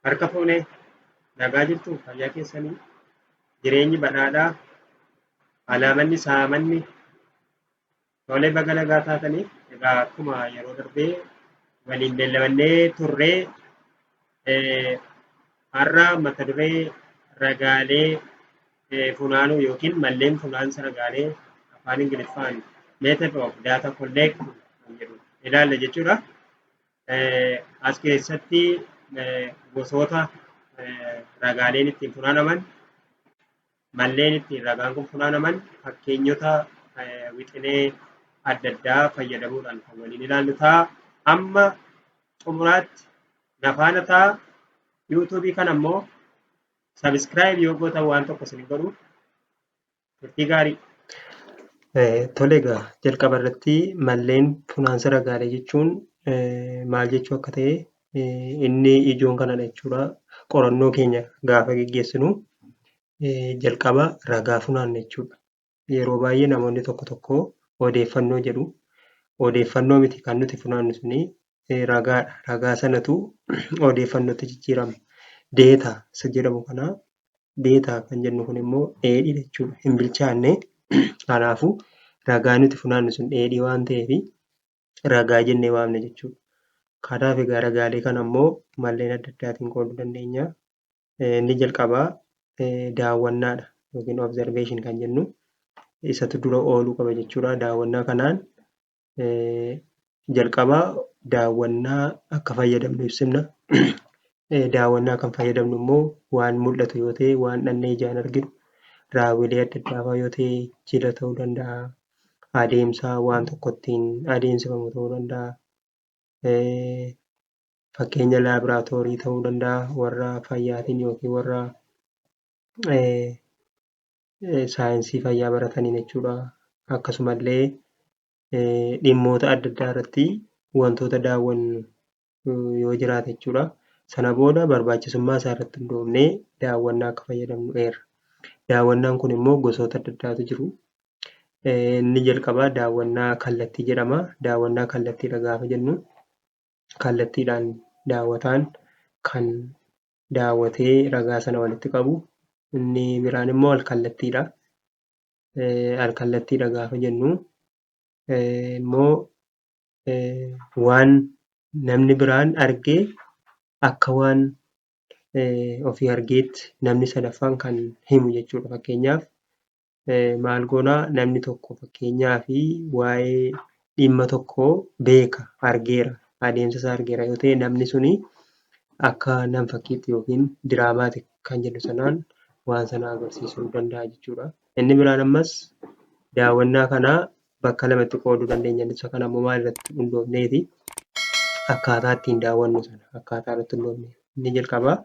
Harka fuunee nagaa jirtuu fayyaa keessanii jireenyi badhaadhaa alaamanni saamanni tolee baga nagaa taatanii. Egaa akkuma yeroo darbee waliin beellamannee turree, har'a mata duree ragaalee funaanuu yookiin malleen funaansa ragaalee, afaan Ingiliffaan method of data collect kan jedhu ilaalla jechuudha. As keessatti gosoota ragaaleen ittiin funaanaman, malleen ittiin ragaan kun funaanaman, fakkeenyota wixinee adda addaa fayyadamuudhaan kan waliin ilaallu ta'a. Amma xumuraatti na faana ta'a. YouTubeii kana immoo subscribe yoo gootan waan tokko isin godhu. Turtii gaarii. Tole, egaa jalqaba irratti malleen funaansa ragaalee jechuun maal jechuu akka ta'e inni ijoon kanadha jechuudha. Qorannoo keenya gaafa geggeessinu jalqaba ragaa funaanna jechuudha. Yeroo baay'ee namoonni tokko tokko odeeffannoo jedhu. Odeeffannoo miti, kan nuti funaannu suni ragaadha. Ragaa sanatu odeeffannootti jijjiirama. Data isa jedhamu kana, data kan jennu kun immoo dheedhiidha jechuudha. Hin bilchaanne. Kanaafuu ragaa nuti funaannu sun dheedhii waan ta'eef ragaa jennee waamna jechuudha. Kanaaf egaa ragaalee kana immoo malleen adda addaatiin qooduu dandeenya. Inni jalqabaa daawwannaadha yookiin observation kan jennu isatu dura ooluu qaba jechuudha. Daawwannaa kanaan jalqaba daawwannaa akka fayyadamnu ibsina. Daawwannaa kan fayyadamnu immoo waan mul'atu yoo ta'e, waan dhannee ijaan arginu, raawwilee adda addaa fa'aa yoo ta'e, jila ta'uu danda'a, adeemsa waan tokko ittiin adeemsifamu ta'uu danda'a. Fakkeenya laaboraatoorii ta'uu danda'a, warra fayyaatiin yookiin warra saayinsii fayyaa barataniin jechuudha. Akkasumallee dhimmoota adda addaa irratti wantoota daawwannu yoo jiraate jechuudha. Sana booda barbaachisummaa isaa irratti hundoofnee daawwannaa akka fayyadamnu eerra. Daawwannaan kun immoo gosoota adda addaatu jiru. Inni jalqabaa daawwannaa kallattii jedhama. Daawwannaa kallattiidha gaafa jennu, kallattiidhaan daawwataan kan daawwatee ragaa sana walitti qabu. Inni biraan immoo al-kallattiidha. Al-kallattiidha gaafa jennu immoo waan namni biraan argee akka waan ofii argeetti namni sadaffaan kan himu jechuudha. Fakkeenyaaf maal goonaa, namni tokko fakkeenyaaf waa'ee dhimma tokkoo beeka, argeera, adeemsa isaa argeera yoo ta'e, namni suni akka nam-fakkiitti yookiin dramatic kan jedhu sanaan waan sana agarsiisuu danda'a jechuudha. Inni biraan ammas daawwannaa kana bakka lamatti qooduu dandeenya. Isa kana immoo maal irratti hundoofneeti? Akkaataa ittiin daawwannu sana akkaataa irratti hundoofne. Inni jalqabaa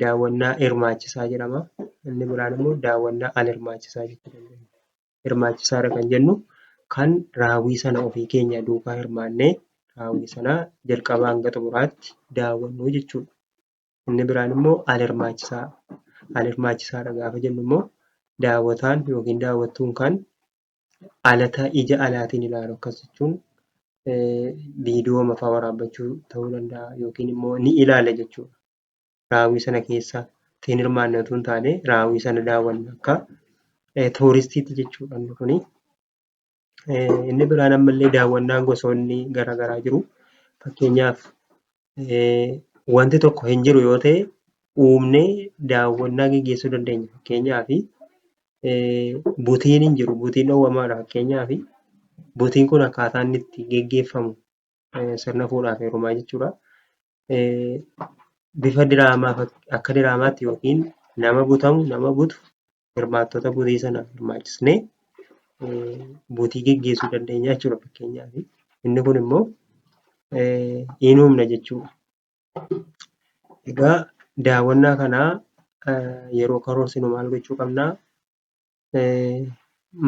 daawwannaa hirmaachisaa jedhama. Inni biraan immoo daawwannaa al-hirmaachisaa jechuu dandeenya. Hirmaachisaadha kan jennu kan raawwii sana ofii keenya duukaa hirmaannee raawwii sana jalqabaa hanga xumuraatti daawwannu jechuudha. Inni biraan immoo al-hirmaachisaa. Al-hirmaachisaadha gaafa jennu immoo daawwataan yookiin daawwattuun kan alata ija alaatiin ilaalu, akkas jechuun viidiyoo fa'aa waraabbachuu ta'uu danda'a yookiin immoo ni ilaala jechuudha. Raawwii sana keessa ittiin hirmaanne otoo hin taane, raawwii sana daawwanna akka touristiitti jechuudha inni kuni. Inni biraan ammallee daawwannaan gosoonni garaa garaa jiru. Fakkeenyaaf wanti tokko hin jiru yoo ta'e, uumnee daawwannaa geggeessuu dandeenya. Fakkeenyaaf butiin hin jiru, butiin dhowwamaadha fakkeenyaaf. Butiin kun akkaataa inni itti geggeeffamu sirna fuudhaa fi heerumaa jechuudha. Bifa diraamaa, akka diraamaatti yookiin nama butamu, nama butu, hirmaattota butii sana hirmaachisnee butii geggeessuu dandeenya jechuudha fakkeenyaaf. Inni kun immoo hin uumna jechuudha. Egaa daawwannaa kana yeroo karoorsinu maal gochuu qabnaa?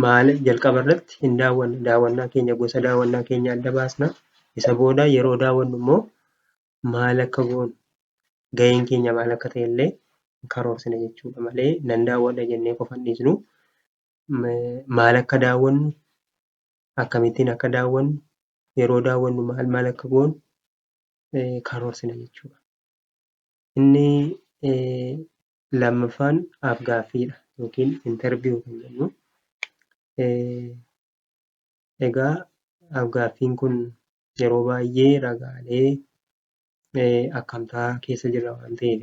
Maal, jalqaba irratti hin daawwanna. Daawwannaa keenya, gosa daawwannaa keenya adda baasna. Isa booda yeroo daawwannu immoo maal akka goonu, gaheen keenya maal akka ta'e illee karoorsina jechuudha malee nan daawwadha jennee qofa hin dhiisnu. Maal akka daawwannu, akkamittiin akka daawwannu, yeroo daawwannu maal maal akka goonu karoorsina jechuudha. Inni lammaffaan af-gaaffiidha yookiin interview kan jennu. Egaa af-gaaffiin kun yeroo baay'ee ragaalee akkamtaa keessa jirra waan ta'eef,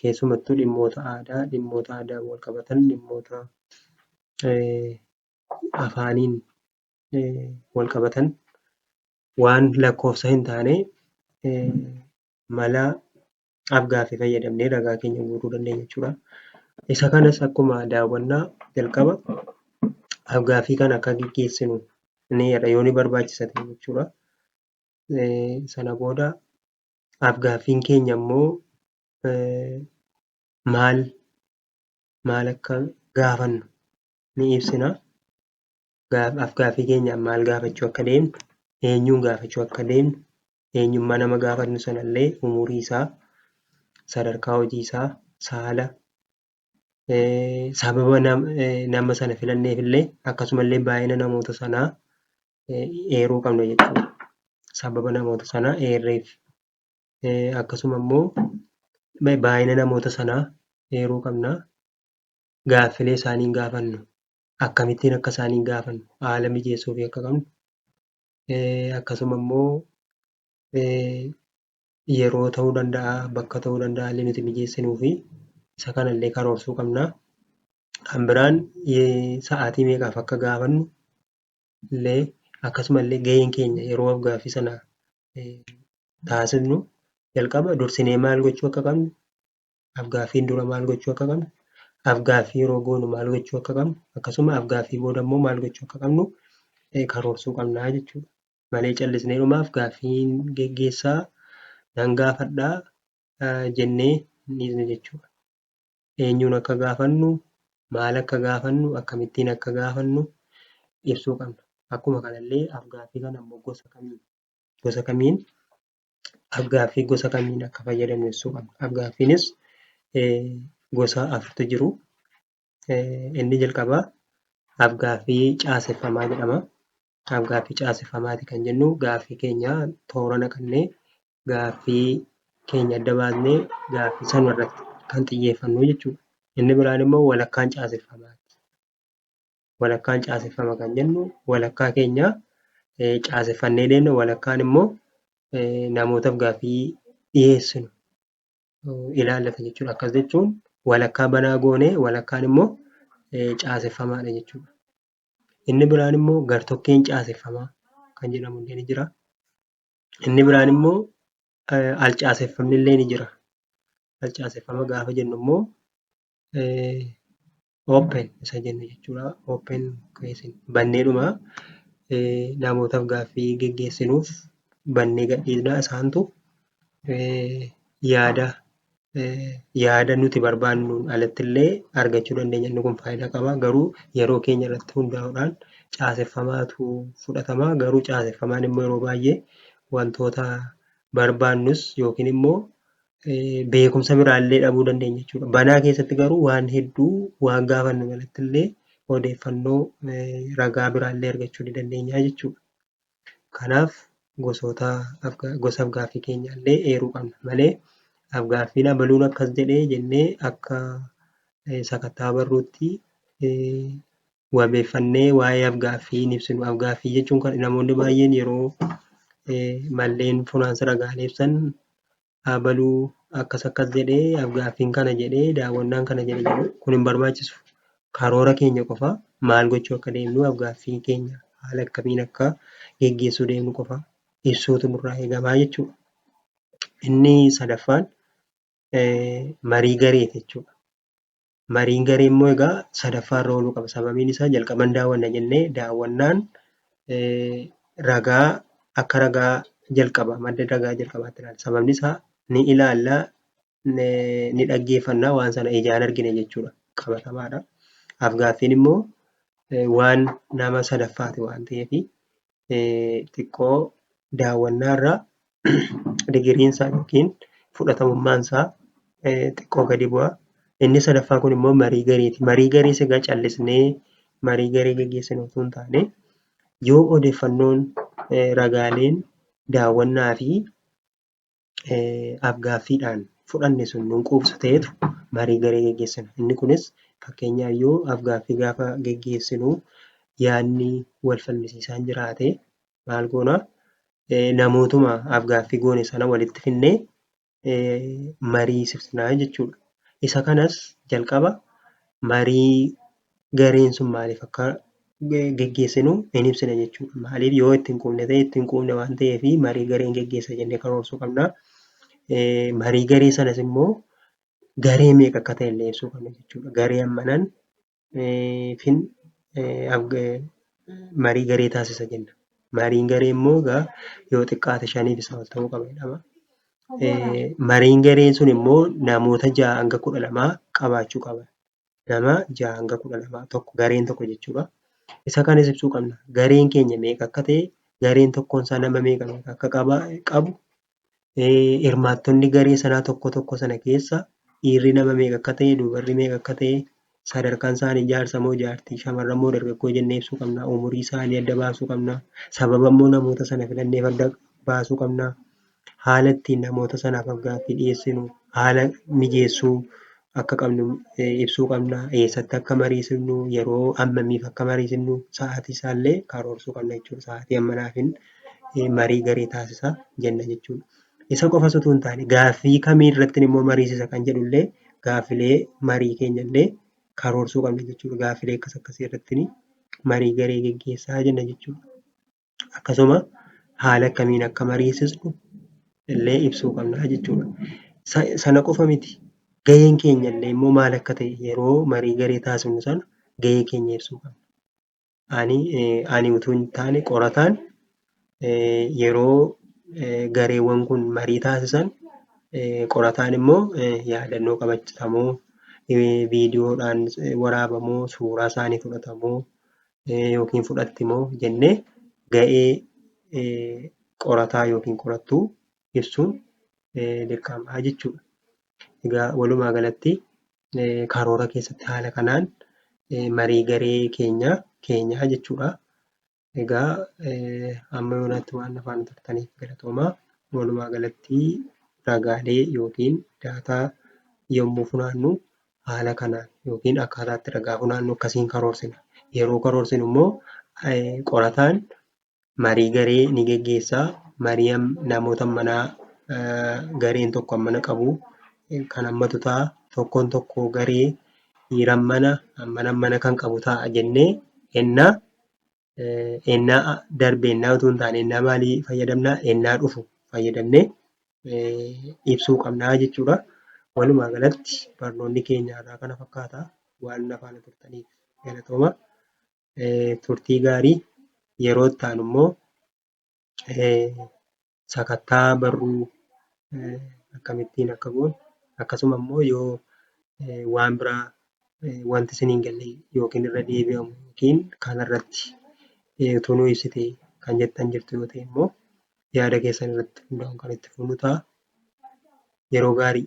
keessumattuu dhimmoota aadaa, dhimmoota aadaan wal qabatan, dhimmoota afaaniin wal qabatan, waan lakkoofsa hin taane mala af-gaaffii fayyadamnee ragaa keenya guutuu dandeenya jechuudha. Isa kanas akkuma daawwannaa jalqaba af-gaaffii kana akka geggeessinu ni yoo ni barbaachisa ta'e jechuudha. Sana booda af-gaaffiin keenya immoo maal maal akka gaafannu ni ibsina. Af-gaaffii keenyaan maal gaafachuu akka deemnu, eenyuun gaafachuu akka deemnu, eenyummaa nama gaafannu sanallee, umurii isaa, sadarkaa hojii isaa, saala, sababa nama sana filanneef illee, akkasumallee baay'ina namoota sanaa eeruu qabna jechuudha. Sababa namoota sanaa eerreef. Akkasuma immoo baay'ina namoota sanaa eeruu qabna. Gaaffilee isaaniin gaafannu, akkamittiin akka isaaniin gaafannu haala mijeessuufii akka qabnu, akkasuma immoo yeroo ta'uu danda'a, bakka ta'uu danda'a, haalli nuti mijeessinuu fi isa kanallee karoorsuu qabna. Kan biraan sa'aatii meeqaaf akka gaafannu illee, akkasumallee gaheen keenya yeroo af-gaaffii sana taasifnu jalqaba dursinee maal gochuu akka qabnu, af-gaaffiin dura maal gochuu akka qabnu, af-gaaffii yeroo goonu maal gochuu akka qabnu, akkasuma af-gaaffii booda immoo maal gochuu akka qabnu karoorsuu qabnaa jechuudha. Malee callisneedhuma af-gaaffiin geggeessaa nan gaafadhaa jennee hin dhiisnu jechuudha. Eenyuun akka gaafannu, maal akka gaafannu, akkamittiin akka gaafannu ibsuu qabna. Akkuma kanallee af-gaaffii kana immoo gosa kamiin af-gaaffii gosa kamiin akka fayyadamnu ibsuu qabna. Af-gaaffiinis gosa afurtu jiru. Inni jalqabaa af-gaaffii caaseffamaa jedhama. Af-gaaffii caaseffamaati kan jennu gaaffii keenya toora naqannee, gaaffii keenya adda baasnee, gaaffii sana irratti kan xiyyeeffannu jechuudha. Inni biraan immoo walakkaan caaseffamaati. Walakkaan caaseffama kan jennu walakkaa keenya caaseffannee deemna, walakkaan immoo namootaaf gaaffii dhiyeessinu ilaallata jechuudha. Akkas jechuun walakkaa banaa goonee walakkaan immoo caaseffamaadha jechuudha. Inni biraan immoo gartokkeen caaseffamaa kan jedhamu illee ni jira. Inni biraan immoo al-caaseffamni illee ni jira. Al-caaseffama gaafa jennu immoo open isa jennu jechuudha. Open question banneedhuma namootaaf gaaffii geggeessinuuf bannee gadhiisna, isaantu yaada nuti barbaannuun alatti illee argachuu dandeenya. Inni kun faayidaa qaba. Garuu yeroo keenya irratti hundaa'uudhaan caaseffamaatu fudhatama. Garuu caaseffamaan immoo yeroo baay'ee wantoota barbaannus yookiin immoo beekumsa biraallee dhabuu dandeenya jechuudha. Banaa keessatti garuu waan hedduu waan gaafannu alatti illee odeeffannoo ragaa biraallee argachuu ni dandeenya jechuudha. Kanaaf gosoota gosa af-gaaffii keenyaallee eeruu qabna malee af-gaaffiin abaluun akkas jedhee jennee akka sakattaa barruutti wabeeffannee waa'ee af-gaaffii hin ibsinu. Af-gaaffii jechuun kan namoonni baay'een yeroo malleen funaansa ragaalee ibsan abaluu akkas akkas jedhee, af-gaaffiin kana jedhee, daawwannaan kana jedhe jedhu. Kun hin barbaachisu. Karoora keenya qofa, maal gochuu akka deemnu, af-gaaffii keenya haala akkamiin akka geggeessuu deemnu qofa ibsuutu nurraa eegamaa jechuudha. Inni sadaffaan marii gareeti jechuudha. Mariin garee immoo egaa sadaffaarra ooluu qaba. Sababiin isaa jalqaban daawwanna jennee, daawwannaan ragaa akka ragaa jalqaba, madda ragaa jalqabaatti ilaalla. Sababni isaa ni ilaallaa, ni dhaggeeffannaa, waan sana ijaan argine jechuudha. Qabatamaadha. Afgaaffiin immoo waan nama sadaffaati waan ta'eef, xiqqoo daawwannaarra digiriin isaa yookiin fudhatamummaan isaa xiqqoo gadi bu'a. Inni sadaffaa kun immoo marii gareeti. Marii garees egaa callisnee marii garee geggeessinu osoo hin taane, yoo odeeffannoon ragaaleen daawwannaa fi afgaaffiidhaan fudhanne sun nun quubsu ta'etu marii garee geggeessina. Inni kunis fakkeenyaaf yoo af-gaaffii gaafa geggeessinu yaadni wal falmisiisaan jiraate maal goona namootuma af-gaaffii goone sana walitti fidnee mariisisnaa jechuudha. Isa kanas jalqaba marii gareen sun maaliif akka geggeessinu hin ibsina jechuudha. Maaliif yoo itti hin quufne ta'e itti hin quufne waan ta'eef marii gareen geggeessa jennee karoorsuu qabna. Marii garee sanas immoo garee meeqa akka ta'e illee ibsuu qabna jechuudha. Garee hammanan fin marii garee taasisa jenna. Mariin garee immoo egaa yoo xiqqaate shaniif isaa ol ta'uu qaba jedhama. Mariin garee sun immoo namoota 6 hanga 12 qabaachuu qaba. Nama 6 hanga 12 tokko gareen tokko jechuudha. Isa kanas ibsuu qabna. Gareen keenya meeqa akka ta'e, gareen tokkoon isaa nama meeqa meeqa akka qabu, hirmaattonni garee sanaa tokko tokko sana keessa dhiirri nama meeqa akka ta'e, dubarri meeqa akka ta'e, sadarkaan isaanii jaarsa moo jaartii, shamarran moo dargaggoo jennee ibsuu qabna. Umurii isaanii adda baasuu qabna. Sababa immoo namoota sana filanneef adda baasuu qabna. Haala ittiin namoota sanaaf gaaffii dhiyeessinu haala mijeessuu akka qabnu ibsuu qabna. Eessatti akka mariisifnu, yeroo hammamiif akka mariisifnu, sa'aatii isaallee karoorsuu qabna jechuudha. Sa'aatii hammanaafin marii garee taasisa jenna jechuudha. Isa qofas utuu hin taane gaaffii kamii irratti immoo mariisisa kan jedhullee gaaffilee marii keenyallee karoorsuu qabna jechuudha. Gaaffilee akkas akkasii irratti marii garee geggeessaa jenna jechuudha. Akkasuma haala akkamiin akka mariisisnu illee ibsuu qabna jechuudha. Sana qofa miti gaheen keenya illee immoo maal akka ta'e yeroo marii garee taasifnu sana gahee keenya ibsuu qabna. Ani utuu hin taane qorataan yeroo gareewwan kun marii taasisan qorataan immoo yaadannoo qabatamoo, viidiyoodhaan waraabamoo, suuraa isaanii fudhatamoo yookiin fudhatti moo jennee gahee qorataa yookiin qorattuu ibsuun dirqama jechuudha. Egaa walumaa galatti karoora keessatti haala kanaan marii garee keenyaa jechuudha. Egaa hamma yoonaatti waan na faana turtaniif galatoomaa. Walumaa galatti ragaalee yookiin daataa yommuu funaannu haala kanaan yookiin akkaataa itti ragaa funaannu akkasiin karoorsina. Yeroo karoorsinu immoo qorataan marii garee ni geggeessaa. Marii namoota manaa gareen tokko hammana qabu kan hammatu ta'a. Tokkoon tokkoo garee dhiira hammana, hammana hammana kan qabu ta'a jennee ennaa ennaa darbe ennaa utuu hin taane ennaa maalii fayyadamnaa? Ennaa dhufu fayyadamnee ibsuu qabnaa jechuudha. Walumaa galatti barnoonni keenya har'aa kana fakkaata. Waan na faana turtaniif galatooma. Turtii gaarii yeroo itti aanu immoo sakattaa barruu akkamittiin akka goonu akkasuma immoo yoo waan biraa wanti isinii hin galle yookiin irra deebi'amu yookiin kanarratti utuu nuu ibsitee kan jettan jirtu yoo ta'e immoo yaada keessan irratti hundaa'uun kan itti fufnu ta'a. Yeroo gaarii.